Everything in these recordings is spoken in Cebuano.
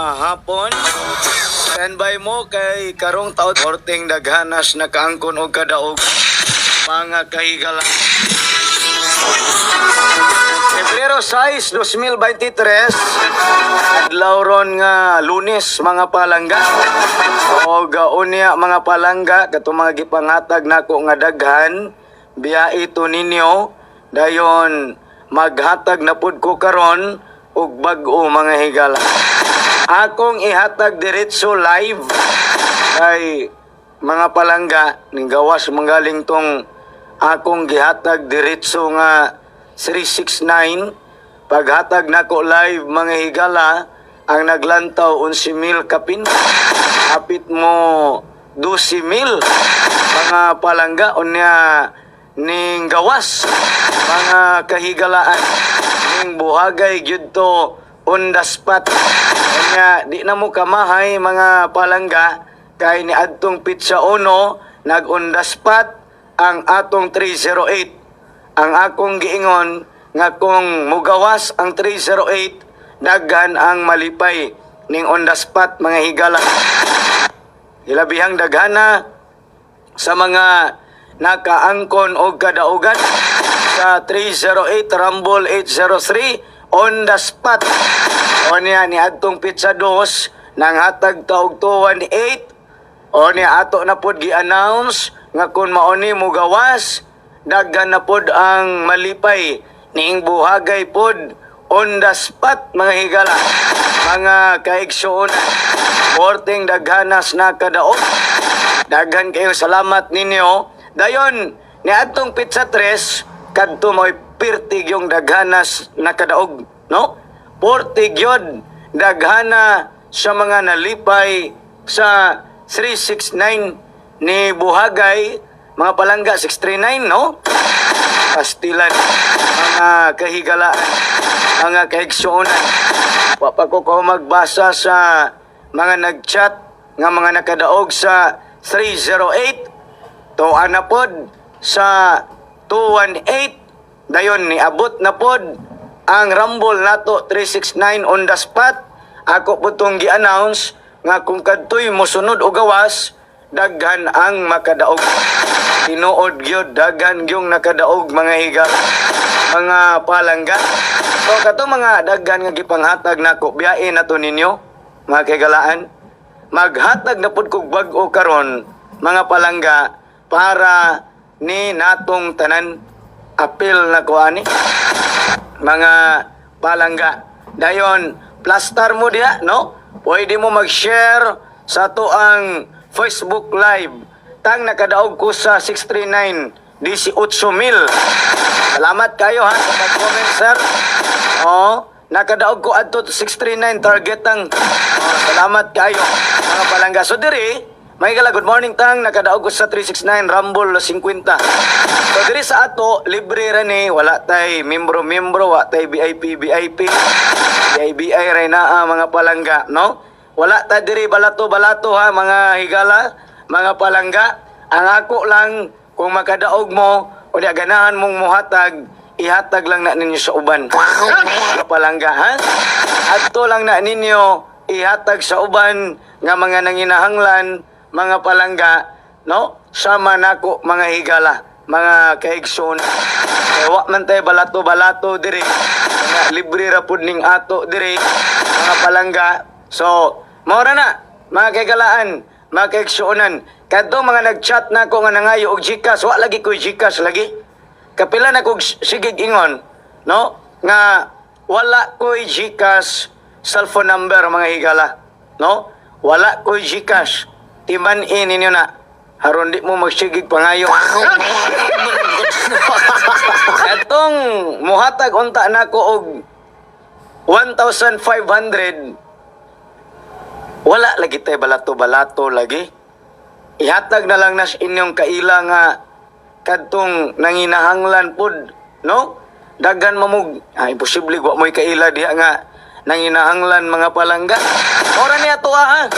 Hapon. Standby mo kay karong taon porting daghanas nakaangkon og kadaog, mga kahigala. Pebrero 6, 2023, adlaw ron nga Lunes, mga palangga. Og unya, mga palangga, katong mga gipangatag nako nga daghan, biya ito ninyo, dayon maghatag na pud ko karon og bag-o, mga higala. Akong ihatag diretso live kay, mga palangga, ning gawas manggaling tong akong gihatag diretso nga 369. Paghatag nako live, mga higala, ang naglantaw 11,000 kapin, hapit mo 12,000, mga palangga. Unya ning gawas, mga kahigalaan, ning buhagay gyud to on the spot. Unya di na mo kamahay, mga palangga, kay ni adtong petsa 1 nag on the spot ang atong 308. Ang akong giingon nga kung mugawas ang 308, daghan ang malipay. Ning on the spot, mga higala, hilabihang daghana sa mga nakaangkon og kadaugan sa 308 Rumble 803 on the spot. O niya ni adtong petsa 2 nang hatag ta og 218. O niya ato na pod gi-announce nga kung mauni mo gawas, daghan na pod ang malipay. Niing buhagay pod on the spot, mga higala, mga kaigsuonan. Porting daghanas na kadaog. Daghan kayo salamat ninyo. Dayon ni adtong petsa 3 kadto mo'y pirtig yung daghanas nakadaog, no? Portig yun daghana sa mga nalipay sa 369 ni buhagay, mga palangga, 639, no? Pastilan, mga kahigalaan, mga kaigsuonan. Wa pa ko magbasa sa mga nagchat nga mga nakadaog sa 308. Tuan na pod sa 218. Dayon niabot na pod ang Rumble nato 369 on the spot. Ako po tong gi-announce nga kung kadtoy mosunod o gawas, daghan ang makadaog. Tinuod gyud, daghan gyung nakadaog, mga higa, mga palangga. So kato mga daghan nga gipanghatag nako, biyae na to ninyo, mga kahigalaan. Maghatag na pud kog bag-o karon, mga palangga, para ni natong tanan. Apil na ko ani, mga palangga. Dayon, plaster mo diha, no? Pwede mo mag-share sa ato ang Facebook Live. Tang nakadaog ko sa 639 18 mil. Salamat kayo ha sa pag-comment, sir. Oh, nakadaog ko adto 639 target ang. Oh, salamat kayo, mga palangga. So diri, may gala, good morning tang, nakadaog ko sa 369 Rumble 50. So diri sa ato, libre ra ni, wala tay membro-membro, wa tay VIP VIP. BI ray naa, mga palangga, no? Wala ta diri balato-balato ha, mga higala, mga palangga. Ang ako lang, kung makadaog mo o di ganahan mong muhatag, ihatag lang na ninyo sa uban. Mga palangga, ha? Adto lang na ninyo ihatag sa uban nga mga nanginahanglan, mga palangga, no? Sama nako, mga higala, mga kaigsoon. Kaya wa man tayo balato-balato diri. Mga libre ra pud ning ato diri, mga palangga. So, maura na, mga kaigalaan, mga kaigsuonan. Kadto mga nag-chat na ko nga nangayo og GCash, wa lagi ko'y GCash lagi. Kapila na kog sigig ingon, no? Nga wala ko'y GCash cellphone number, mga higala, no? Wala ko'y GCash. Timan-in ninyo na. Haron di mo magsigig pangayo. Katong muhatag unta nako og 1,500, wala lagi tay balato-balato lagi. Ihatag na lang nas inyong kaila nga kadtong nanginahanglan pud, no? Daghan mamug, ah, imposible wa mo'y kaila diha nga nanginahanglan, mga palangga. Ora ni ato ha.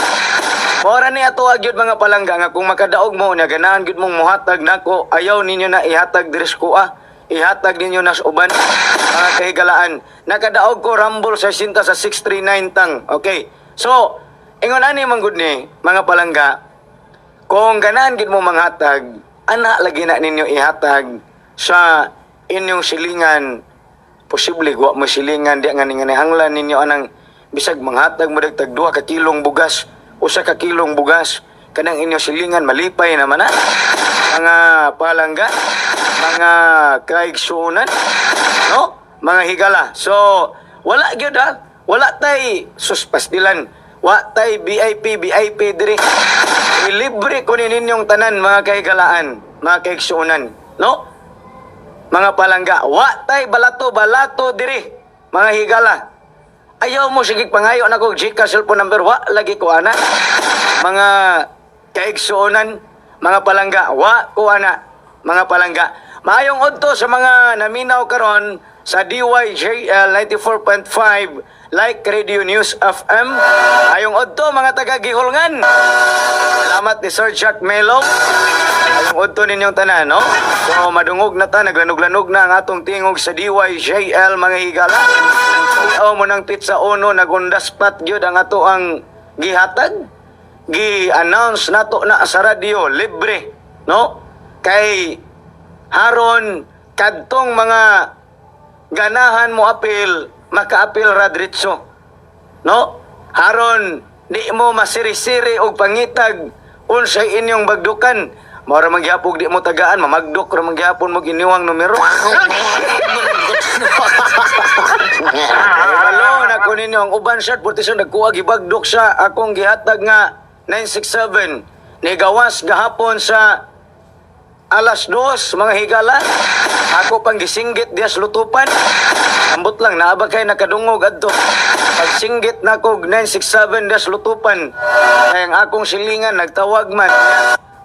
Ora ni ato gyud, mga palangga, nga kung makadaog mo nya ganahan gyud mong muhatag nako, ayaw ninyo na ihatag diri sa kuha. Ihatag ninyo na sa uban, mga kahigalaan. Nakadaog ko Rumble sa sinta sa 639 tang. Okay. So, ingon ani man gud ni, mga palangga, kung ganahan gid mo manghatag, ana lagi na ninyo ihatag sa inyong silingan. Posible wa mo silingan di nga ninganihanglan ninyo anang bisag manghatag mo tag 2 ka kilong bugas, 1 ka kilong bugas, kanang inyong silingan malipay naman na. Mga palangga, mga kaigsuonan, no? Mga higala. So, wala gyud ha. Wala tay suspastilan. Wa tay VIP VIP diri. Ilibre ko ni ninyong tanan, mga kahigalaan, mga kaigsuonan, no? Mga palangga, wa tay balato balato diri, mga higala. Ayaw mo sige pangayo na ko GCash, cellphone number, wa lagi ko ana. Mga kaigsuonan, mga palangga, wa ko ana, mga palangga. Maayong udto sa mga naminaw karon sa DYJL 94.5 Like Radio News FM. Ayong udto, mga taga Gihulngan. Salamat ni Sir Jack Melo. Ayong udto ninyong tanan, no? So madungog na ta, naglanog-lanog na ang atong tingog sa DYJL, mga higala. Ayaw mo ng pizza uno, nagundas pat gyud ang ato ang gihatag. Gi-announce nato na sa radyo, libre, no? Kay haron kadtong mga ganahan mo apil, makaapil ra diretso. No? Haron di mo masiri-siri og pangitag unsay inyong bagdukan. Mao ra man gyapon di mo tagaan, mamagdok ra man gyapon mo iniwang numero. Ay, na ko ninyo ang uban shot purti siya nagkuha gibagdok sa akong gihatag nga 967 ni gawas gahapon sa alas 2, mga higala. Ako pang gisinggit diya sa lutupan. Ambot lang naa ba kay nakadungog adto. Pagsinggit na kog 967 diya sa lutupan. Kaya ang akong silingan nagtawag man.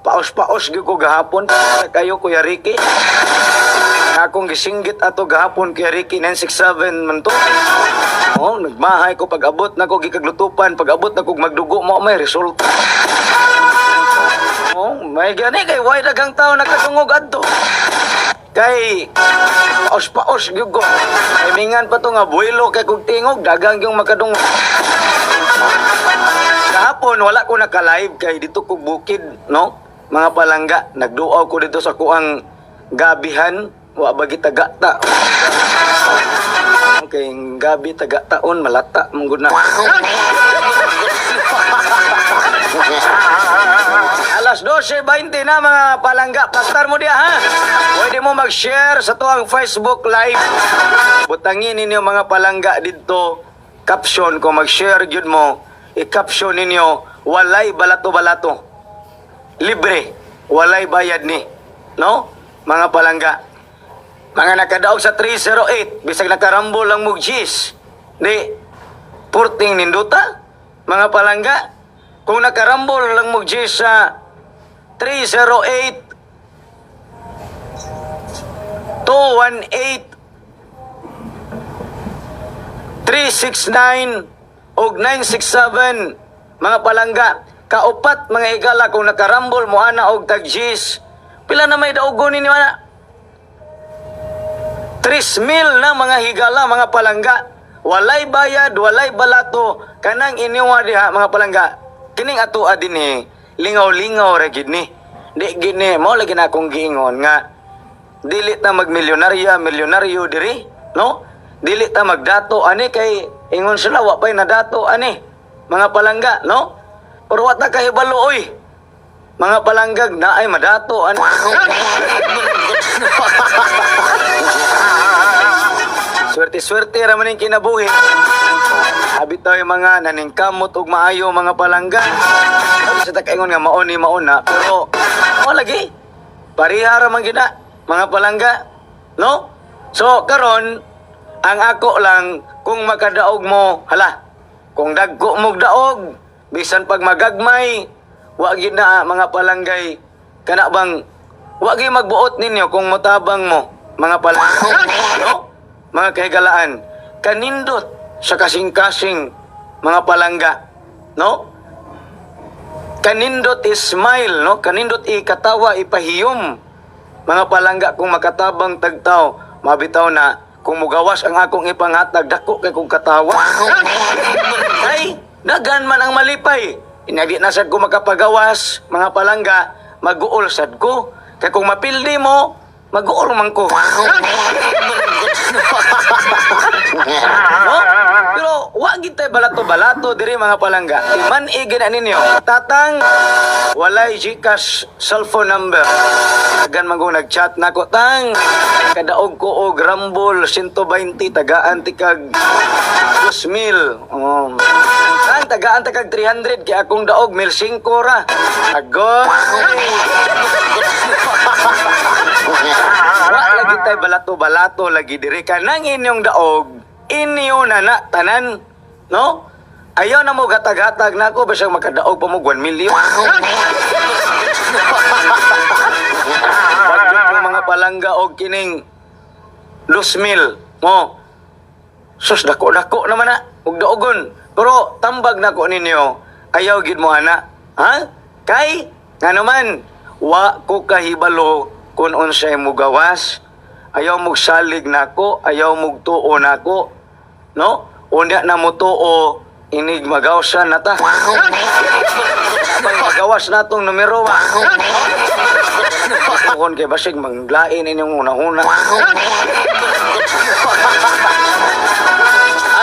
Paos-paos gyud ko gahapon kayo, Kuya Ricky. Ang akong gisinggit ato gahapon, Kuya Ricky, 967 man to. Oh, nagmahay ko pag abot na ko gikaglutupan, pag abot na kog magdugo mo may resulta. Oh, may gani kay way daghang tao nakadungog adto. Kay paos-paos gyud ko. Kay mingan pa to nga buwelo kay kog tingog daghang yung makadungog. Kahapon wala ko naka-live kay dito ko bukid, no? Mga palangga, nagduaw ko dito sa kuang gabihan, wa bagi taga ta. Okay, gabi taga taon malata mong gud na. Alas 12:20 na, mga palangga. Pastar mo diya ha. Pwede mo mag-share sa tuang Facebook Live. Butangin ninyo, mga palangga, dito. Caption kung mag-share gyud mo, i-caption ninyo, "Walay balato-balato. Libre. Walay bayad ni." No? Mga palangga. Mga nakadaog sa 308, bisag nakarambol lang mog G's. Di, purting ninduta. Mga palangga, kung nakarambol lang mog G's sa 308 218 369 og 967, mga palangga, kaupat, mga higala, kung nakarambol mo ana og tag G's, pila na may daugon ninyo ana? 3,000 na, mga higala, mga palangga. Walay bayad, walay balato. Kanang inyong diha, mga palangga. Kining ato dinhi, lingaw-lingaw ra gid ni. Di gid ni, mao lagi na akong giingon nga dili ta magmilyonarya, milyonaryo diri, no? Dili ta magdato ani kay ingon sila wa pay nadato ani. Mga palangga, no? Pero wa ta kahibalo oy. Mga palanggag na ay madato ani. Swerte-swerte ra man ning kinabuhi. Abi tayo mga naningkamot og maayo, mga palangga. Sa takaingon nga mao ni mao na, pero mo lagi. Pareha ra man gina, mga palangga. No? So karon ang ako lang kung makadaog mo, hala. Kung dagko mog daog, bisan pag magagmay, wa gid na, mga palanggay, kana bang wa gyud magbuot ninyo kung motabang mo, mga palangga. No? Mga kahigalaan, kanindot sa kasing-kasing, mga palangga, no? Kanindot smile, no? Kanindot ikatawa, ipahiyom. Mga palangga, kung makatabang tagtaw, mabitaw na, kung mugawas ang akong ipanghatag, dako kay kong katawa. Ay, Daghan man ang malipay. Inagi na sad ko makapagawas, mga palangga, mag-uol sad ko. Kay kung mapildi mo, mag-uol man ko. No? Pero wa gid tay balato-balato diri, mga palangga. Man igin na ninyo. Tatang, walay GCash cellphone number. Tagan man kong nag-chat nako, "Tang. Kadaog ko og Rumble 120, tagaan tikag 2,000. Oh. Tang, tagaan tikag 300 kay akong daog 1,500 ra." Agoy. Wa lagi tay balato-balato lagi diri, kanang inyong daog, inyo na na tanan, no? Ayaw na mo gatag-hatag nako bisag makadaog pa mo 1 million. Bagyot mo, mga palangga, og kining 2,000 mo. Sus, dako-dako naman na og daogon. Pero tambag nako ninyo, ayaw gid mo ana. Ha? Kay ngano man wa ko kahibalo kung unsay mo gawas. Ayaw mo salig nako, ayaw mo tuo nako. No? Unya na mo tuo, inig magawsa na ta. Pag magawas na tong numero ba. Tuhon kay basig manglain inyong una-una.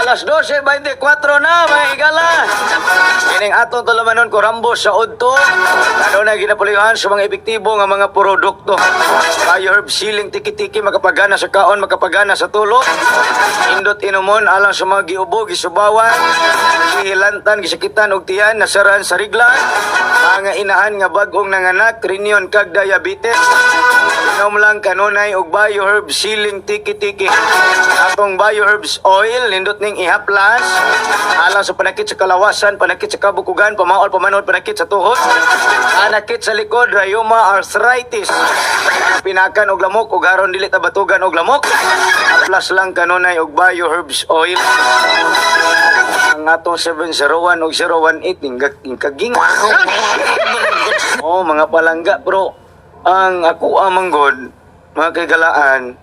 Alas 12:24 na, mga higala. Kining atong tulumanon ko Rambo sa Udto. Ano na ginapulihan sa mga epektibo nga mga produkto. Bioherb siling tiki-tiki, makapagana sa kaon, makapagana sa tulog. Indot inumon alang sa mga giubo, gisubawan, gihilantan, gisakitan og tiyan, nasaran sa rigla, mga inahan nga bag-ong nanganak, rinyon kag diabetes. Inom lang kanunay og Bioherb siling tiki-tiki. Atong Bioherbs oil, nindot ning ihaplas. Alang sa panakit sa kalawasan, panakit sa kabukugan, pamaol, pamanod, panakit sa tuhod, panakit sa likod, rayuma, arthritis. Pinakan og lamok, ug aron dili tabatugan og lamok. Haplas lang kanunay og Bioherbs oil. Ang atong 701 og 018 ning kaging. Oh, mga palangga, bro. Ang ako amanggod, mga kagalaan,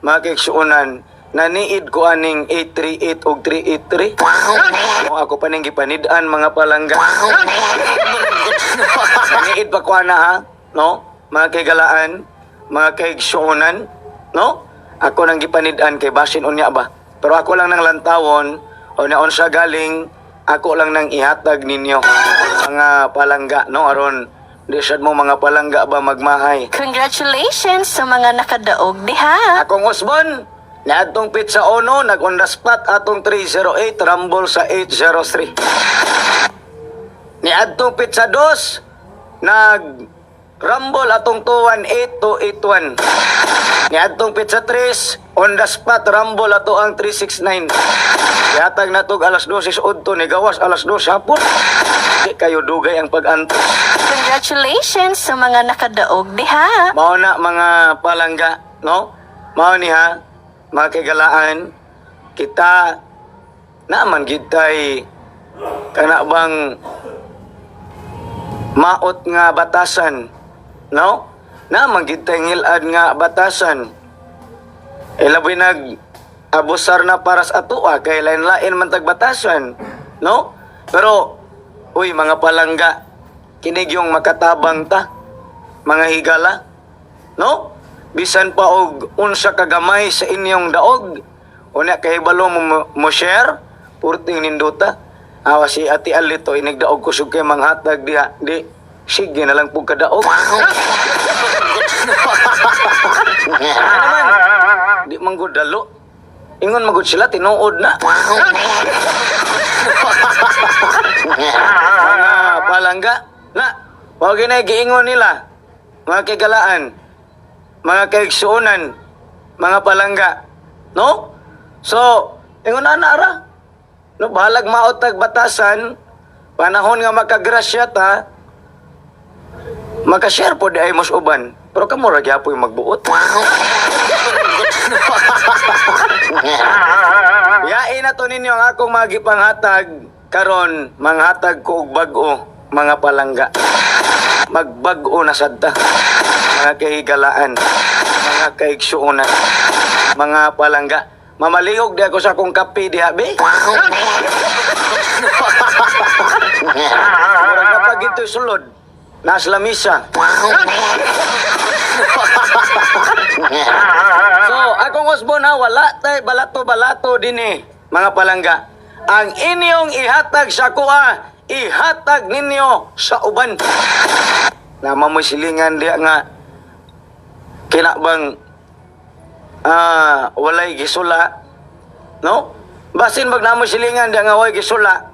mga kaigsuonan, naniid ko aning 838 og 383. Oh, ako pa ning gipanid-an, mga palangga. Naniid pa ko ana ha, no? Mga kaigalaan, mga kaigsuonan, no? Ako nang gipanid-an kay basin unya ba. Pero ako lang nang lantawon o naon sa galing, ako lang nang ihatag ninyo, mga palangga, no? Aron di sad mo, mga palangga ba, magmahay. Congratulations sa mga nakadaog diha. Akong Osbon, niadtong pizza ono, nag on the spot atong 308, rumble sa 803. Niadtong pizza 2, nag rumble atong 218 to 81. Niadtong pizza 3, on the spot rumble ato ang 369. Yatag na tog alas 12 udto, ni gawas alas 2 hapon. Di kayo dugay ang pag-antos. Congratulations sa mga nakadaog diha. Mao na, mga palangga, no? Mao ni ha, mga kagalaan, kita naman gid tay kana bang maot nga batasan, no? Naman gid tay ngilad nga batasan. E labi nag abusar na para sa atoa kay lain-lain man tag batasan, no? Pero uy, mga palangga, kinig yung makatabang ta, mga higala, no? Bisan pa og unsa kagamay sa inyong daog, unya kahibalo mo mo share, purting nindota. Awa si Ate Alito, inigdaog kusog kay manghatag diha, di sige na lang pug kadaog. Ano man, di man gud dalo. Ingon magud sila, tinuod na. Mga palangga, na, wag na giingon nila, mga kagalaan, mga kaigsuonan, mga palangga. No? So, ingon na na ra. No, bahalag maot tag batasan, panahon nga makagrasya ta, makashare po di ay mos uban. Pero kamo ra gyapoy magbuot. Yain na to ninyo ang akong mga gipanghatag karon, manghatag ko og bag-o, mga palangga. Magbag-o na sad ta, mga kahigalaan, mga kaigsuonan, mga palangga. Mamalihog di ako sa akong kape diha, be. Murag na pag ito sulod. Nasa lamisa. So, akong usbon ha, wala tay balato-balato din eh, mga palangga. Ang inyong ihatag sa kuha, ihatag ninyo sa uban. Nama mo silingan diya nga kinabang walay gisula, no? Basin mag namo silingan diya nga walay gisula.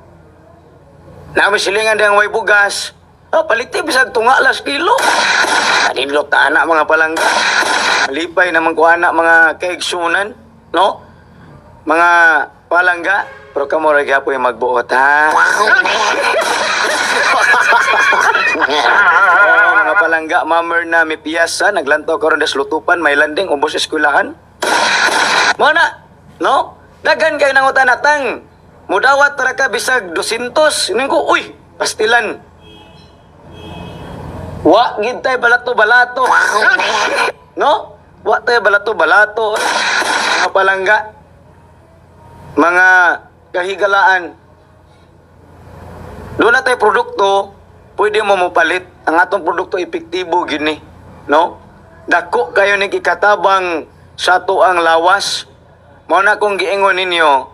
Namo silingan diya nga walay bugas. Oh, paliti bisag tunga las kilo. Kanindot ta ana, mga palangga. Malipay naman ko ana, mga kaigsunan, no? Mga palangga, pero kamo ra gyapon yung magbuot ha. Oo, mga palangga, mamer na may piyasa, naglantaw karon des lutupan, may landing, ubos eskwelahan. Mo na, no? Daghan kay nangutan tang. Mudawat ra ka bisag 200. Ning ko, uy, pastilan. Wa gid tay balato-balato. No? Wa tay balato-balato. Mga palangga. Mga kahigalaan. Doon na tayo produkto, pwede mo mopalit. Ang atong produkto epektibo gini, no? Dako kayo ning ikatabang sa ang lawas. Mao na kung giingon ninyo,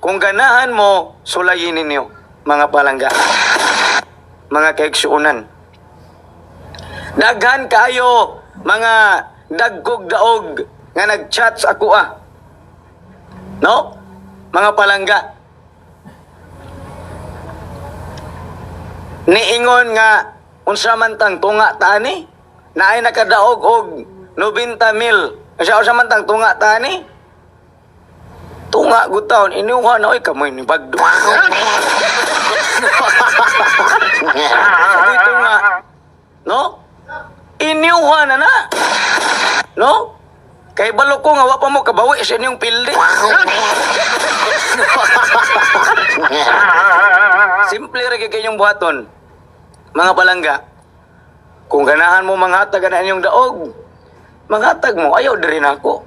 kung ganahan mo, sulayin ninyo, mga palangga. Mga kaigsuonan. Daghan kayo mga dagkog daog nga nag-chat sa ako ah. No? Mga palangga. Niingon nga unsa man tang tunga ta ani? Naay nakadaog og 90 mil. Unsa unsa man tang tunga ta ani? Tunga gud taon inuha na oy kamoy ni bagdo. Sabi tunga. No? Inyuha na na. No? Kay balo ko nga wa pa mo kabawi sa inyong pildi. Simple ra kay inyong buhaton. Mga palangga. Kung ganahan mo manghatag na inyong daog, manghatag mo, ayaw diri nako.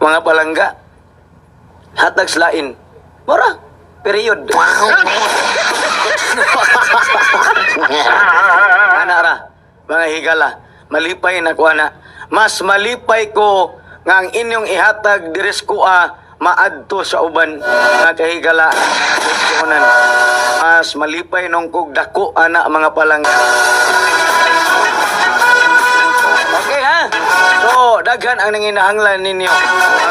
Mga palangga, hatag slain. Mora, period. Ana ra, mga higala, malipay na ko ana. Mas malipay ko nga ang inyong ihatag diri sa kuha maadto sa uban, mga kahigala. Unan. Mas malipay nung kog dako ana, mga palangga. Okay ha? So, daghan ang nanginahanglan ninyo.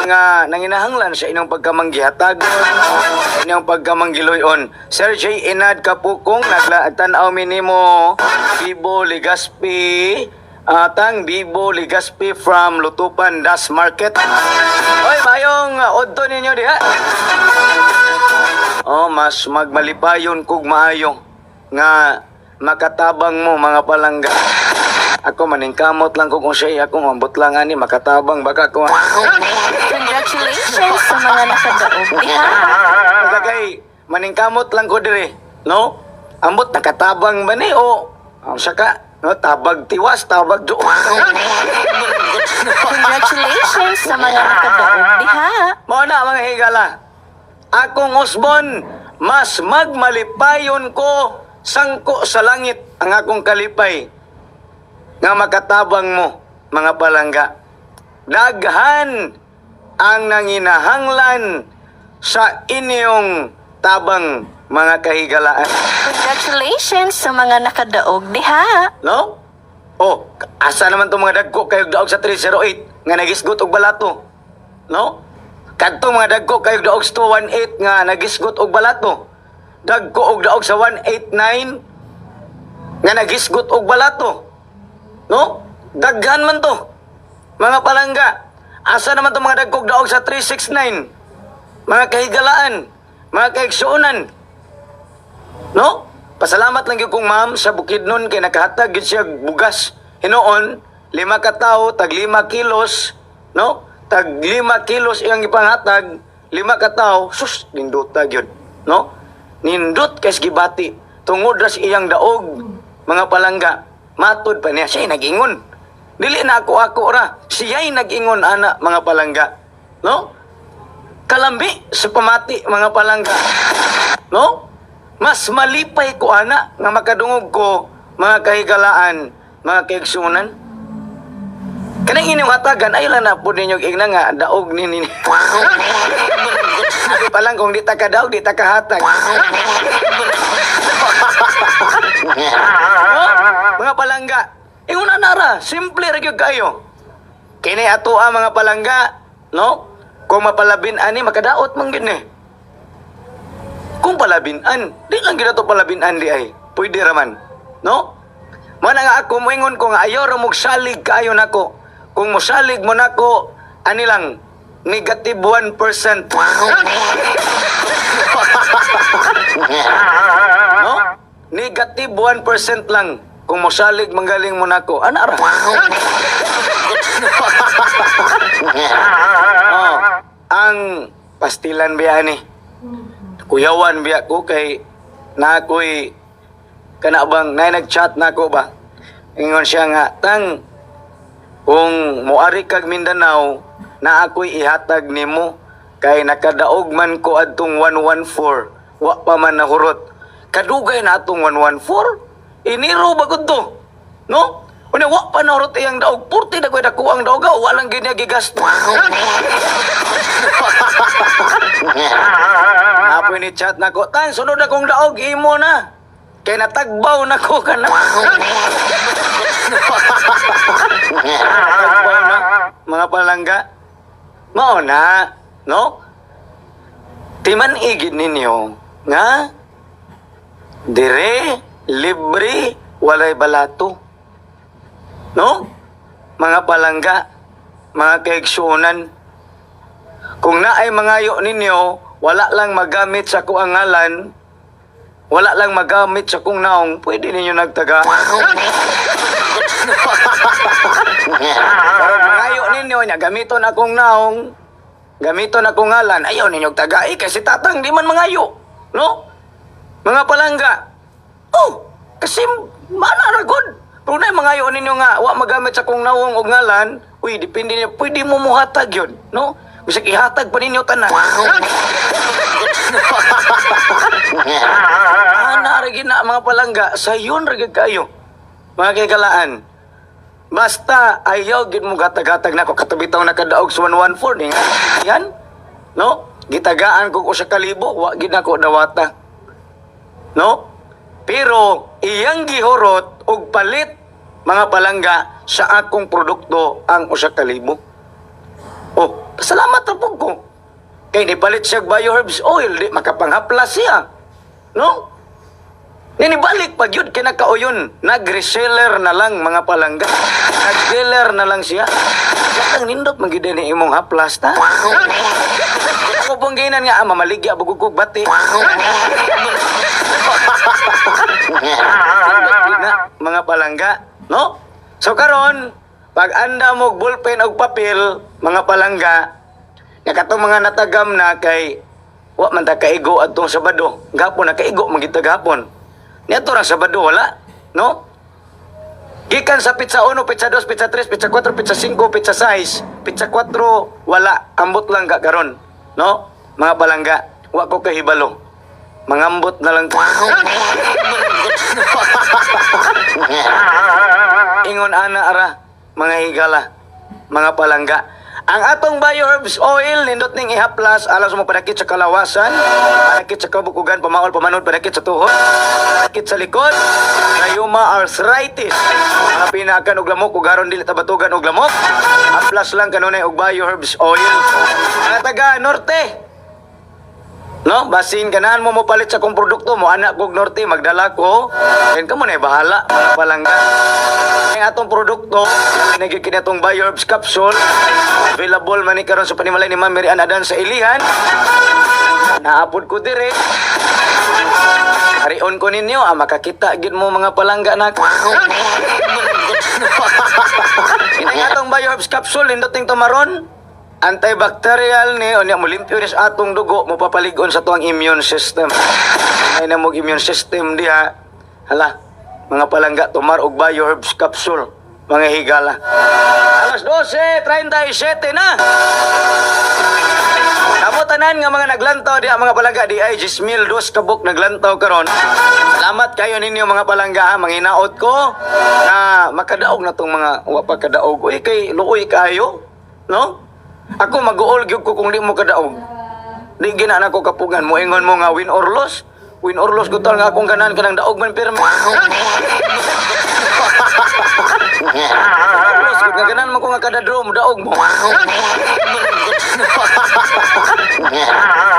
Ang nanginahanglan sa inyong pagkamanggihatag, sa inyong pagkamanggiloyon. Sir J. Inad Kapukong, nagtanaw minimo Bibo Ligaspi, Atang Bibo Ligaspi from Lutupan Das Market. Oy, mayong odto ninyo diha. Oh, mas magmalipayon kog maayo nga makatabang mo, mga palangga. Ako maningkamot lang ko kung siya ako ambot lang ani makatabang baka ko. Congratulations sa mga nakadaog diha. Basta kay maningkamot lang ko dire, no? Ambot nakatabang ba ni o ang saka, no, tabag tiwas, tabag doon. Congratulations sa mga nakadaog diha. Mao na, mga higala. Akong usbon, mas magmalipayon ko sangko sa langit ang akong kalipay nga makatabang mo, mga palangga. Daghan ang nanginahanglan sa inyong tabang, mga kahigalaan. Congratulations sa mga nakadaog diha. No? Oh, asa naman itong mga dagko kayo daog sa 308 nga nagisgot og balato? No? Kadto mga dagko kayo daog sa 218 nga nagisgot og balato. Dagko og daog sa 189 nga nagisgot og balato. No? Daghan man to. Mga palangga, asa naman itong mga dagkog daog sa 369? Mga kahigalaan, mga kaigsuonan. No? Pasalamat lang gyud kong ma'am sa Bukidnon kay nakahatag gyud siya bugas. Hinuon, lima ka tawo, tag 5 kilos, no? Tag 5 kilos iyang ipanghatag, lima ka tawo, sus, nindota gyud, no? Nindot kay gibati. Tungod ra sa iyang daog, mga palangga. Matod pa niya, siya'y nag-ingon. Dili na ako ako ra, siya'y nag-ingon ana, mga palangga. No? Kalambi sa pamati, mga palangga. No? Mas malipay ko ana nga makadungog ko, mga kahigalaan, mga kaigsunan. Kanang inyong hatagan ay lang na po ninyo ingna nga daog ni ni. Pa lang kung di ta kadaog, di ta kahatag. No? Mga palangga, ingon na ra, simple ra gyud kayo. Kini ato ang mga palangga, no? Kung mapalabin ani, makadaot man gyud ni. Kung palabin-an, di lang gyud ato palabin-an di ay. Pwede raman, no? Mana nga ako moingon ko nga ayaw ra mog salig kaayo nako. Kung mosalig mo nako, ani lang, negative 1%. No? Negative 1% lang kung mosalig manggaling mo nako. Ana ra. Oh, ang pastilan biya ni. Kuyawan biya ko kay na ako'y kana bang nay nag-chat na ako ba? Ingon siya nga, "Tang, kung moari kag Mindanao, na ako'y ihatag nimo kay nakadaog man ko adtong 114, wa pa man nahurot." Kadugay na atong 114. Enero ba gud to? No? Unya wa pa nahurot iyang daog. Purti na ko'y dako ang daog, wa lang gyud niya gigasto. Apoy ni chat na ko, "Tan, sunod akong daog, imo na. Kay natagbaw na ko kana." Natagbaw na, mga palangga. Mao na, no? Timan igid ninyo nga dire libre, walay balato. No? Mga palangga, mga kaigsuonan, kung naay mangayo ninyo, wala lang magamit sa kuang ngalan, wala lang magamit sa kong naong, pwede ninyo nagtaga. Pero mangayo ninyo, nya gamiton akong naong, gamiton akong ngalan, ayaw ninyo tagai kasi Tatang di man mangayo. No? Mga palangga. Oh, kasi mana ra gud. Pero na mangayo ninyo nga wa magamit sa kong nawong og ngalan, uy, depende niyo, pwede mo muhatag yun, no? Bisag ihatag pa ninyo tanan. Ana ra gid na, mga palangga, sayon ra gid kayo. Mga kagalaan. Basta ayaw gid mo gatag-gatag nako katubitaw nakadaog sa 114 ni nga. Yan. No? Gitagaan ko 1,000, wa gid nako dawata. No? Pero iyang gihurot og palit, mga palangga, sa akong produkto ang 1,000. Oh, pasalamat ra pud ko. Kay nipalit siya og bioherbs oil, di makapanghaplas siya. No? Ninibalik pag yun kinakauyon, nag-reseller na lang, mga palangga. Nag-dealer na lang siya. Katang nindot man gyud ni imong haplas ta. Ako pong ginan nga, ah, mamaligya bugog bati. Nindot gyud na, mga palangga, no? So karon, pag anda mo og ballpen og papel, mga palangga, nga katong mga natagam na kay wa man ta kaigo adtong Sabado. Gapon nakaigo man gyud ta gapon. Niadto ra Sabado wala, no? Gikan sa petsa 1, petsa 2, petsa 3, petsa 4, petsa 5, petsa 6, petsa 4 wala, ambot lang ka karon, no? Mga palangga, wa ko kahibalo. Mangambot na lang. Ingon ana ara, mga higala, mga palangga. Ang atong bioherbs oil, nindot ning ihaplas, alas mo panakit sa kalawasan, panakit sa kabukugan, pamaol, pamanod, panakit sa tuhod, panakit sa likod, rayuma, arthritis, mga pinakan og lamok, ug aron dili tabatugan og lamok, haplas lang kanunay og bioherbs oil. Mga taga Norte, no? Basin ganahan mo mopalit sa kong produkto mo anak kog Norte, magdala ko. Then kamo na bahala, mga palangga. Ang atong produkto, nagiging kini atong bioherbs capsule, available man ni karon sa panimalay ni Ma'am Mary Ann Adan sa Ilihan. Naapod ko dire. Harion ko ninyo, ah, makakita gid mo, mga palangga na. Ini atong bioherbs capsule, nindoting tumaron. Antibacterial ni, unya mo limpyo ni sa atong dugo, mo papalig-on sa tuang immune system. Ay na mo immune system diha. Hala, mga palangga, tumar og bioherbs capsule, mga higala. Alas 12:37 na. Kamo tanan nga mga naglantaw diha, mga palangga, di ay 10,002 kabuk naglantaw karon. Salamat kayo ninyo, mga palangga, ha. Manginaot ko na makadaog na tong mga wa pa kadaog. Uy, kay luoy kayo, no? Ako mag-uol gyud ko kung di mo kadaog. Di gina na ko kapugan. Moingon mo nga win or loss. Win or loss gutal nga akong ganan kanang daog man pirmi. Win or loss gud nga ganan man ko nga kada draw mo daog mo.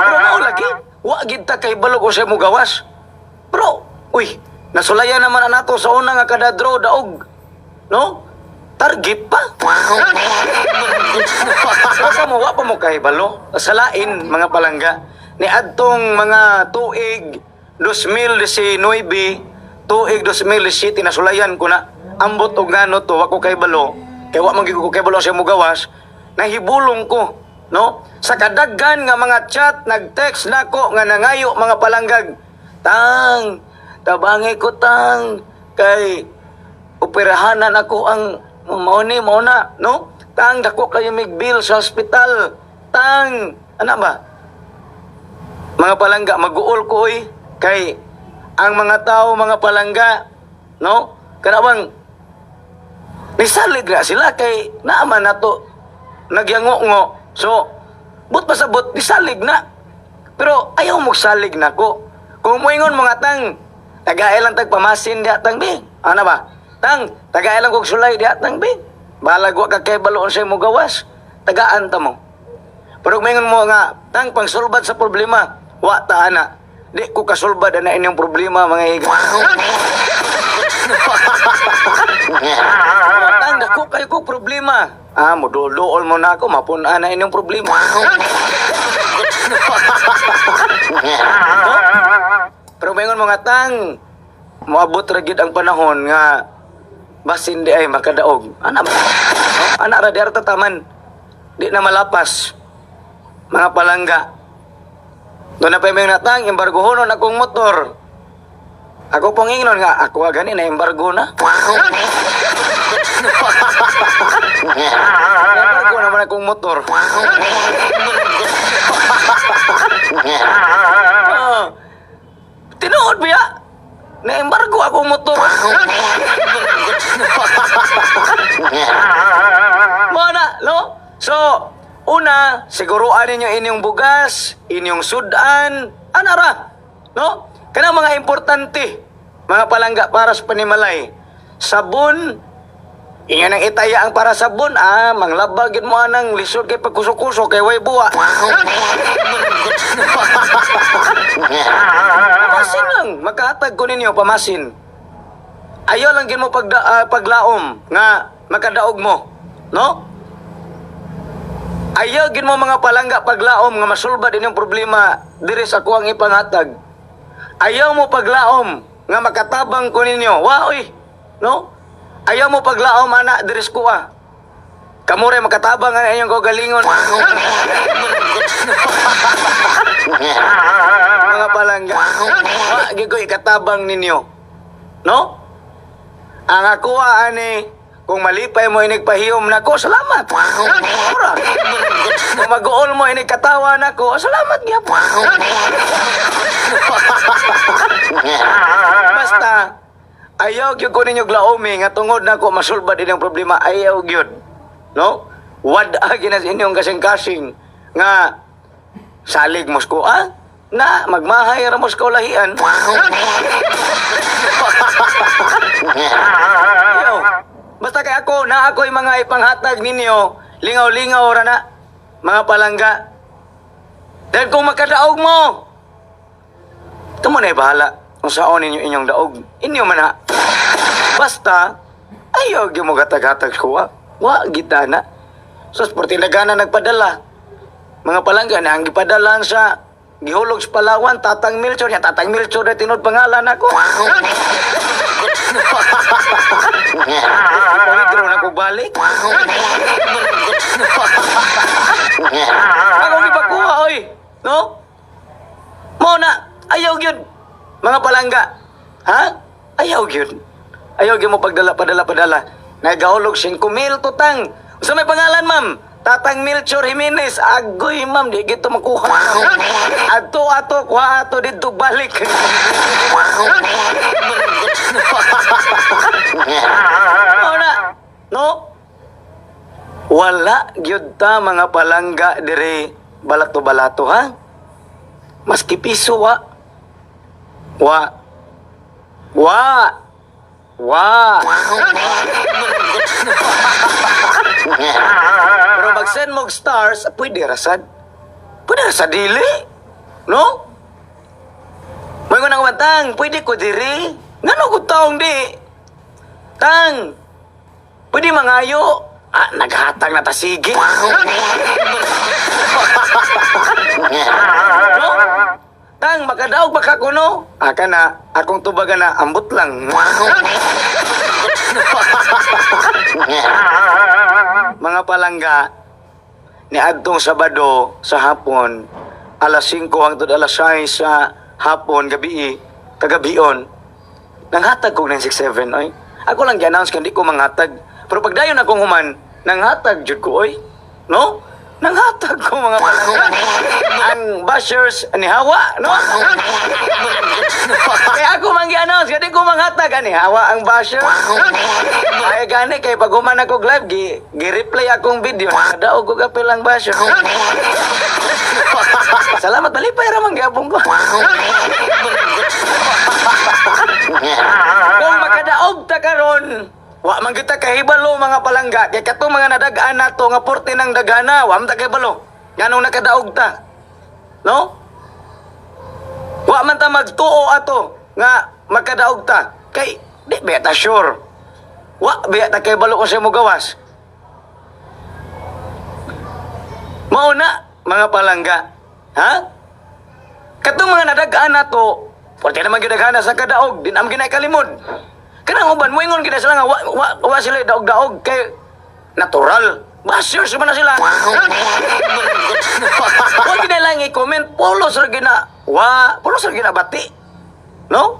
Pero mao lagi, wa gid ta kay balog unsay mo gawas. Bro, uy, nasulayan naman ang nato sa una nga kada draw daog. No? Target pa. Wa pa mo, wa pa mo kahibalo. Salain, mga palangga. Ni adtong mga tuig 2019, tuig 2017, nasulayan ko na. Ambot og ngano to, wa ko kahibalo. Kay wa man gyud ko kahibalo sa mugawas. Nahibulong ko, no? Sa kadaghan nga mga chat, nag-text nako nga nangayo, mga palanggag. "Tang, tabangi ko, tang, kay operahanan ako ang mao ni mao na, no? Tang, dako kayo mig bill sa ospital. Tang," ana ba? Mga palangga, mag-uol ko oy, kay ang mga tao, mga palangga, no? Kana bang nisalig na sila kay naaman nato nagyango-ngo. So, but pasabot nisalig na. Pero ayaw mo salig nako. Kung moingon mga tang, tagaay lang tag pamasin diha, tang bi. Ana ba? Tang, tagaay lang kog sulay diha, tang bi. Balag wa ka kay baloon sa mo gawas. Tagaan ta mo. Pero kung moingon mo nga, "Tang, pangsulbad sa problema," wa ta ana. Di ko kasulbad ana inyong problema, mga higa. "Tang, dako kayo ko problema." Ah, moduol mo na ako, mapun-an na inyong problema. No? Pero moingon mga tang, moabot ra gyud ang panahon nga basin di ay makadaog. Ana ba? No? Ana ra di ra taman. Di na malapas. Mga palangga. Doon na pa yung natang, embargohonon akong motor. Ako pong ingnon nga, ako gani na embargo na. Embargo naman akong motor. Ah. Tinuod ba ya? Na-embargo akong motor. Mo na, no? So, una, siguruan ninyo inyong bugas, inyong sudan, anara, no? Kana mga importante, mga palangga, para sa panimalay. Sabon, inyo nang itaya ang para sabon, ah, manglabag yun mo anang lisod kay pagkuso-kuso, kay way buwa. Pamasin lang, makahatag ko ninyo, pamasin. Ayaw lang gin mo paglaom nga makadaog mo, no? Ayaw gin mo, mga palangga, paglaom nga masulbad inyong problema diri sa kuang ipanghatag. Ayaw mo paglaom nga makatabang ko ninyo. Wa oy, no? Ayaw mo paglaom ana diri sa kuha. Kamo ray makatabang ang inyong kaugalingon. Mga palangga. Wa gyud ko ikatabang ninyo. No? Ang ako ani, kung malipay mo inig pahiyom nako, salamat. Ora. Kung mag-uol mo inig katawa nako, salamat gyapon. Basta ayaw gyud ko ninyo glaomi nga tungod nako masulbad inyong problema, ayaw gyud. No? Wad-a gyud na sa inyong kasing-kasing nga salig mo ko ah na magmahay ra mo sa kaulahian. Ayaw. Basta kay ako, na ako'y mga ipanghatag ninyo, lingaw-lingaw ra na, mga palangga. Dahil kung makadaog mo, kamo na bahala kung saon ninyo inyong daog. Inyo man na. Basta, ayaw gyud mo gatag-hatag ko. Wa gita na. So, portilagana nagpadala. Mga palangga na ang gipadalan sa gihulog sa Palawan, Tatang Melchor. Yan, Tatang Melchor na tinud pangalan ako. Ipawithdraw na ko balik. Ako gipakuha, oy. No? Mo na, ayaw gyud. Mga palangga. Ha? Ayaw gyud. Ayaw gyud mo pagdala, padala, padala. Nagahulog 5 mil to, tang. Unsa may pangalan, ma'am? Tatang Melchor Jimenez, agoy ma'am, di gito makuha. Ato ato kuha ato didto balik. Mao na, no? Wala gyud ta, mga palangga, dire balato-balato, ha? Maski piso wa. Wa. Wa. Wa. Pero mag-send mo og stars, pwede ra sad. Pwede ra sa dili. No? May nang tang, pwede ko diri. Ngano ko taong di? Tang, pwede mangayo. Ah, naghatag na ta, sige. No? Tang, makadaog baka kuno. Ah, kana, akong tubaga na, ambot lang. Mga palangga, ni adtong Sabado sa hapon, alas 5 hangtod alas 6 sa hapon, gabi, kagabion, nanghatag kog 967, oy. Ako lang gi-announce kay di ko manghatag. Pero pagdayon akong human, nanghatag jud ko, oy. No? Nanghatag ko, mga palangga. Ang bashers ni hawa, no? Kaya ako man gi-announce kay di ko manghatag ani hawa ang bashers. Ay gani kay pag human ako live gi-replay akong video, nakadaog ko kapil ang basher. Salamat, malipay ra man gyapon ko. Kung makadaog ta karon, wa man kita kahibalo, mga palangga, kay katong mga nadagaan nato nga porte ng dagana, wa man ta kahibalo. Nganong nakadaog ta? No? Wa man ta magtuo ato nga makadaog ta kay di ba ta sure. Wa ba ta kahibalo kung sa mo gawas. Mao na, mga palangga. Ha? Katong mga nadagaan nato, porte naman gyud daghana sa kadaog, di naman ginakalimod. Kanang uban moingon gyud sila nga wa sila daog-daog kay natural. Bashers man na sila. Wa gina lang i-comment, pulos ra gina. Wa, pulos ra gina bati. No?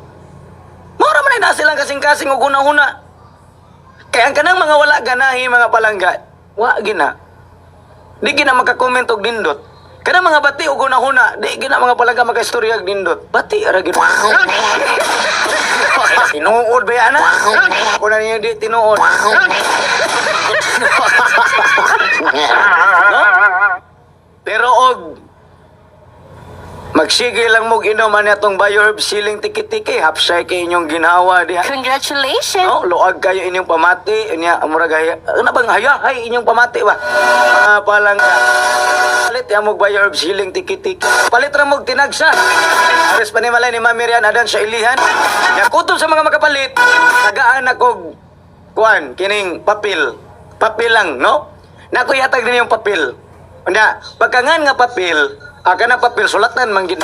Mao ra man na silang kasing-kasing og huna-huna. Kaya ang kanang mga wala ganahi, mga palangga, wa gina. Di gina makakomment og nindot. Kanang mga bati og huna-huna, di gina, mga palangga, makaistorya og nindot. Bati ra gina. Tinuod ba yan, na? Ako na ninyo di tinuod. No? Pero og magsige lang mo inom ani atong Bioherb siling tiki-tiki, hapsay kay inyong ginhawa diha. Congratulations! No, luag kayo inyong pamati, unya murag haya, ano bang hayahay inyong pamati ba? Mga palangga. Palit ya mo Bioherb siling tiki-tiki. Palit ra mo tinagsa. Ares panimalay ni Ma'am Miriam Adan sa Ilihan. Ya kutob sa mga makapalit, tagaan ako kuan kining papel. Papel lang, no? Nako ihatag din yung papel. Unya, pagkangan nga papel, kana papel sulatan man gid.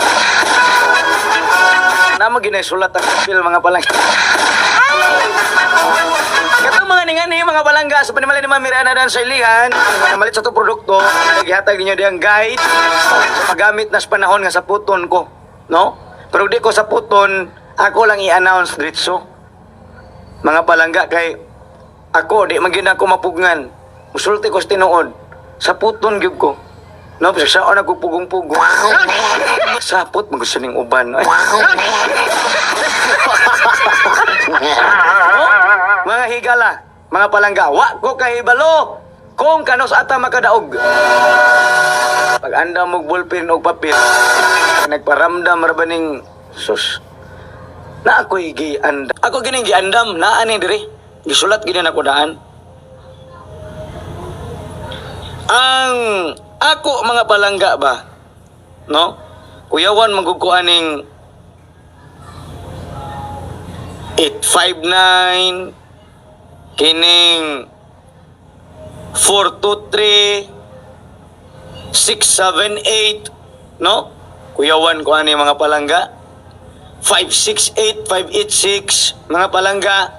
Namo ginay sulat ang papel, mga palangga. Katong mga ningani, mga palangga, sa panimalay ni Ma'am Mirana Dan sa Ilihan, namalit sa to produkto, gihatag ninyo diyang guide sa paggamit na sa panahon nga saputon ko, no? Pero di ko saputon, ako lang i-announce diretso. Mga palangga, kay ako di man gyud ako mapugngan. Musulti ko sa tinuod. Saputon gyud ko. No, sa saon ako pugong-pugong. Sapot man gusto ning uban. Ay. No? Mga higala, mga palangga, wa ko kahibalo kung kanos ata makadaog. Pag andam og ballpen og papel, nagparamdam ra ba ning sus. Na ako'y giandam. Ako gining giandam, naa ni diri. Gisulat gini nako daan. Ang ako, mga palangga ba? No? Kuyawan man ko aning 859, kining 423 678, no? Kuyawan ko ani, mga palangga. 568 586, mga palangga,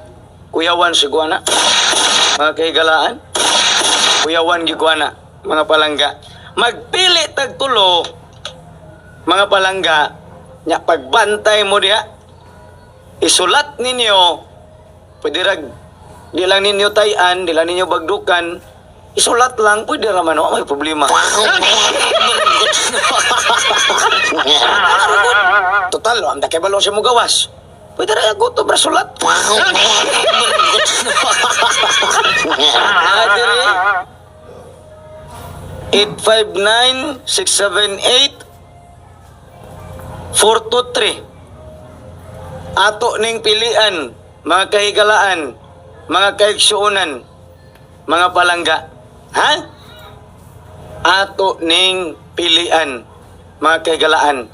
kuyawan si kuana, mga kahigalaan. Kuyawan gyud ko ana, mga palangga. Magpili tag tulo, mga palangga, nya pagbantay mo diha, isulat ninyo, pwede rag di lang ninyo tayan, di lang ninyo bagdukan. Isulat lang, pwede raman, wa may problema. Total, ang dakay balong siya mo gawas. Pwede ra ako to sulat. Ah, diri. 859 678 423. Ato ning pilian, mga kahigalaan, mga kaigsuonan, mga palangga. Ha? Ato ning pilian, mga kahigalaan,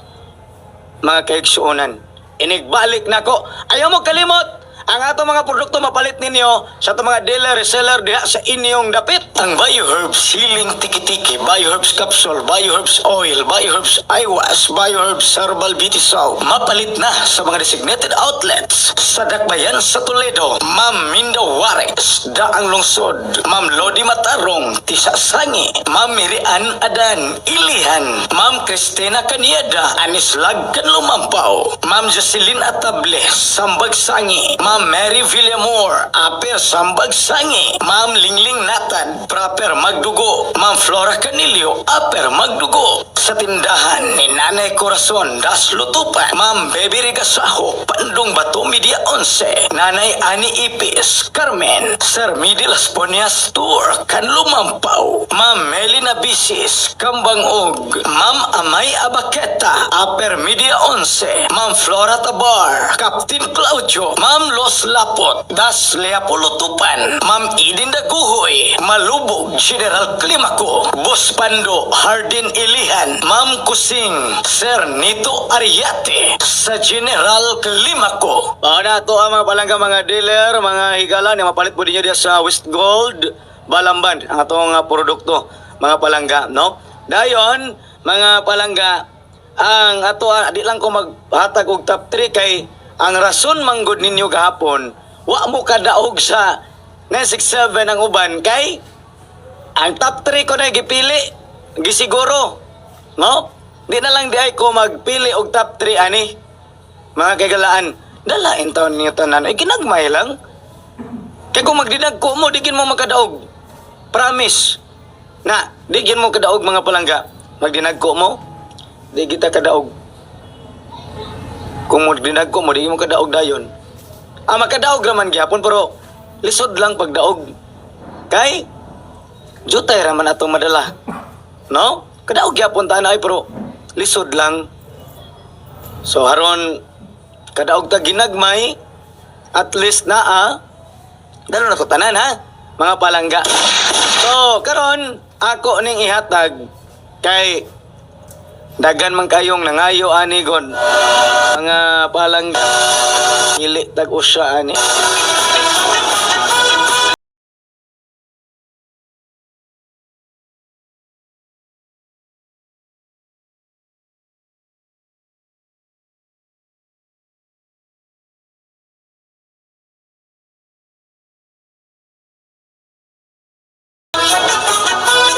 mga kaigsuonan. Inigbalik nako. Ayaw mo kalimot! Ang ato mga produkto mapalit ninyo sa ato mga dealer, reseller diha sa inyong dapit. Ang BioHerbs Healing Tiki-Tiki, BioHerbs Capsule, BioHerbs Oil, BioHerbs Eyewash, BioHerbs Herbal Beauty Soap. Mapalit na sa mga designated outlets sa Dakbayan sa Toledo, Ma'am Minda Juarez, Daang Lungsod, Ma'am Lodi Matarong, Tisa Sangi, Ma'am Mirian Adan, Ilihan, Ma'am Cristina Canieda, Anislag Kanlumampaw, Ma'am Jocelyn Atable, Sambag Sangi, Ma'am Mary Villamor, Aper Sambag Sangi, Ma'am Lingling Natad, Proper Magdugo, Ma'am Flora Canilio, Aper Magdugo, sa tindahan ni Nanay Corazon Das Lutupan, Ma'am Baby Rigasaho, Pandong Bato Media 11, Nanay Ani Ipis, Carmen, Sir Midi Las Ponias Tour, Kanlumampaw, Ma'am Melina Bisis, Kambangog, Ma'am Amay Abaketa, Upper Media 11, Ma'am Flora Tabar, Captain Claudio, Ma'am Los Lapot, Das Leapolutupan, Ma'am Eden Daguhoy, Malubog, General Climaco, Boss Pando, Hardin Ilihan, Ma'am Kusing, Sir Nito Ariate, sa General Climaco. Na to ang mga palangga, mga dealer, mga higala, na mapalit po ninyo diya sa West Gold, Balamban, ang atong produkto, mga palangga, no? Dayon, mga palangga, ang ato di lang ko maghatag og top 3 kay ang rason manggod ninyo gahapon, wa mo kadaog sa 967 ang uban kay ang top 3 ko na gipili, gisiguro. No? Di na lang di ay ko magpili og top 3 ani. Mga kagalaan, dalain taon niyo tanan ay ginagmay lang. Kay kung magdinag ko mo, di gin mo makadaog. Promise. Na, di gin mo kadaog, mga palangga. Magdinag ko mo, di kita kadaog. Kung magdinag ko mo, di mo kadaog dayon. Ah, makadaog raman gyapon pero lisod lang pagdaog. Kay jutay raman atong madala. No? Kadaog gyapon ta ay pero lisod lang. So haron kadaog ta ginagmay, at least naa dalo na to tanan ha, mga palangga. So karon ako ning ihatag kay dagan man kayong nangayo ani gon. Mga palangga, hili tag usa ani.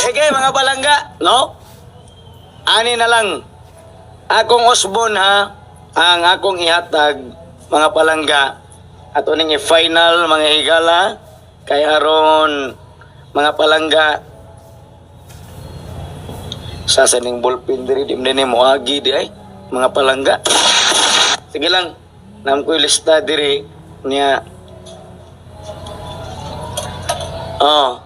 Sige mga palangga, no? Ani na lang akong osbon ha, ang akong ihatag, mga palangga. Ato ning i-final, mga higala, kay aron mga palangga sa saning ballpen diri di man ni moagi di ay mga palangga. Sige lang, nam ko lista diri niya. Oh,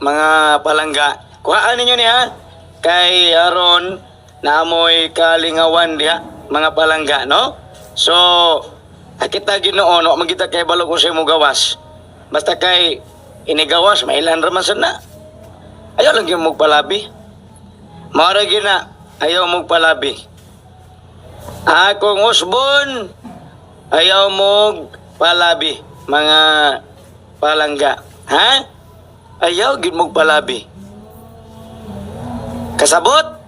mga palangga. Kuhaan ninyo niya kay aron naamoy kalingawan diha, mga palangga, no? So, kita Ginoo, wa man kita kay balog unsay mo gawas. Basta kay inigawas mailan ra man sad na. Ayaw lang gyud mo palabi. Mao ra gyud na, ayaw mo palabi. Akong usbon, ayaw mo palabi, mga palangga. Ha? Ayaw gyud mo palabi. Kasabot?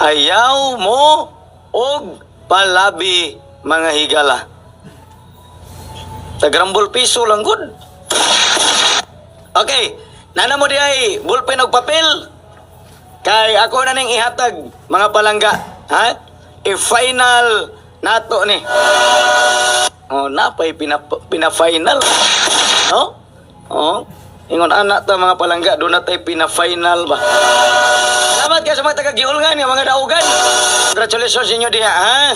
Ayaw mo og palabi, mga higala. Tagrambol piso lang gud. Okay, nana mo di ay ballpen og papel. Kay ako na ning ihatag, mga palangga, ha? I-final nato ni. Oh, napay pina-final. No? Oh. Ingon anak ta, mga palangga, doon na tayo pina-final ba. Salamat kayo sa mga taga-Giulngan, nga mga daugan. Congratulations sa inyo diha, ha?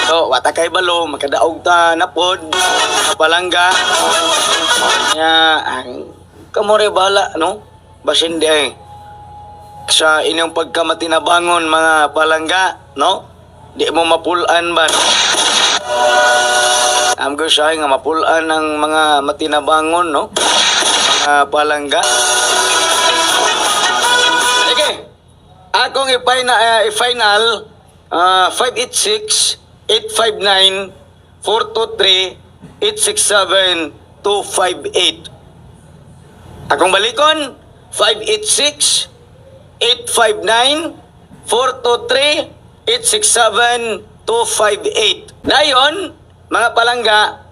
So, wata kay balo, makadaog ta na pod, mga palangga. Nya, ang kamore bala, no? Basin di ay sa inyong pagkamatinabangon, mga palangga, no? Di mo mapulan ba, no? Am ko siya nga mapulan ang mga matinabangon, no? Mga palangga. Sige. Akong i-final 586 859 423 867 258. Akong balikon, 586 859 423 867 258. Dayon, mga palangga,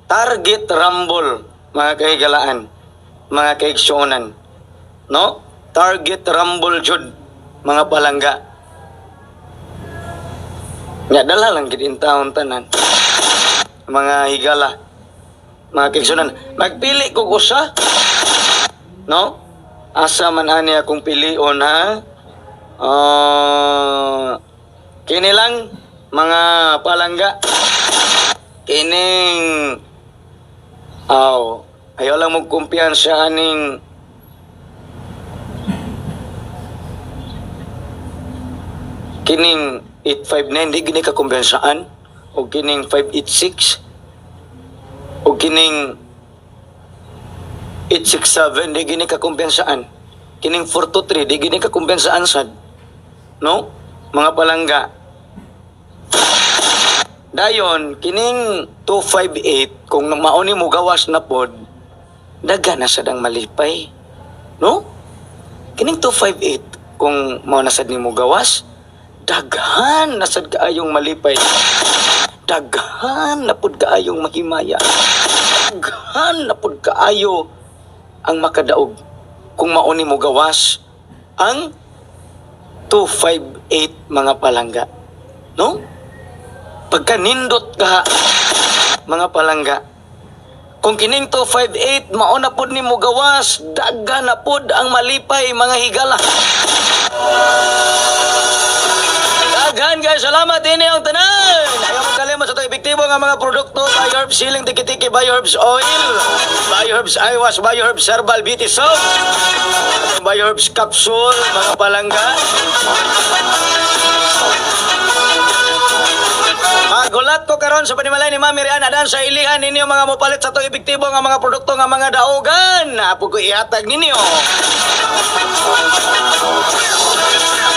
target rumble, mga kahigalaan, mga kaiksyonan. No? Target rumble jud, mga palangga. Nga dala lang gid in taon tanan. Mga higala, mga kaigsuonan, magpili kog usa. No? Asa man ani akong pilion, ha? Kini lang, mga palangga. Kining aw, ayaw lang mo kumpiyansa aning kining 859, di gini ka kumpiyansaan, o kining 586 o kining 867, di gini ka kumpiyansaan, kining 423, di gini ka kumpiyansaan sad, no, mga palangga? Dayon kining 258, kung mauni mo gawas na pod, daga na sad ang malipay, no? Kining 258, kung mao na sad nimo gawas, daghan na sad kaayong malipay, daghan na pud kaayong mahimaya, daghan na pud kaayo ang makadaog kung mauni mo gawas ang 258, mga palangga, no? Pagkanindot ka, mga palangga, kung kining 258 mao na pud nimo gawas, daghan na pud ang malipay, mga higala. Daghan guys, salamat ini ang tanan. Ayaw mo kalimot sa ito epektibo nga mga produkto, Bioherbs Healing Tiki-Tiki, Bioherbs Oil, Bioherbs Eye Wash, Bioherbs Herbal Beauty Soap, Bioherbs Capsule, mga palangga. Magulat ko karon sa panimalay ni Mami Rian Adan sa ilihan ninyo mga mopalit sa itong epektibo nga mga produkto nga mga daugan. Apo ko ihatag ninyo.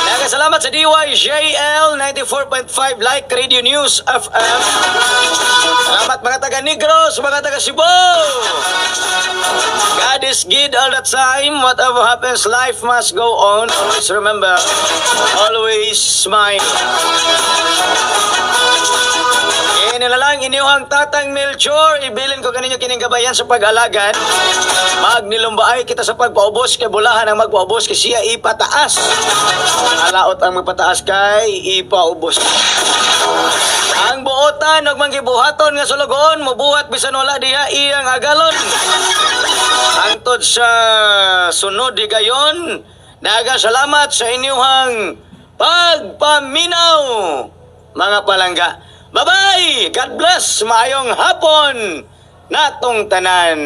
Daghang salamat sa DYJL 94.5 Like Radio News FM. Salamat, mga taga Negros, mga taga Cebu. God is good all the time. Whatever happens, life must go on. Always remember, always smile. Ini na lang inyong Tatang Melchor. Ibilin ko kaninyo kining gabayan sa pag-alagad. Magnilumbaay kita sa pagpaubos kay bulahan ang magpaubos kay siya ipataas. Alaot ang magpataas kay ipaubos. Ang buotan og manggibuhaton nga sulugoon mobuhat bisan wala diha iyang agalon. Hangtod sa sunod higayon, daghang salamat sa inyong pagpaminaw, mga palangga. Bye-bye! God bless! Maayong hapon natong tanan!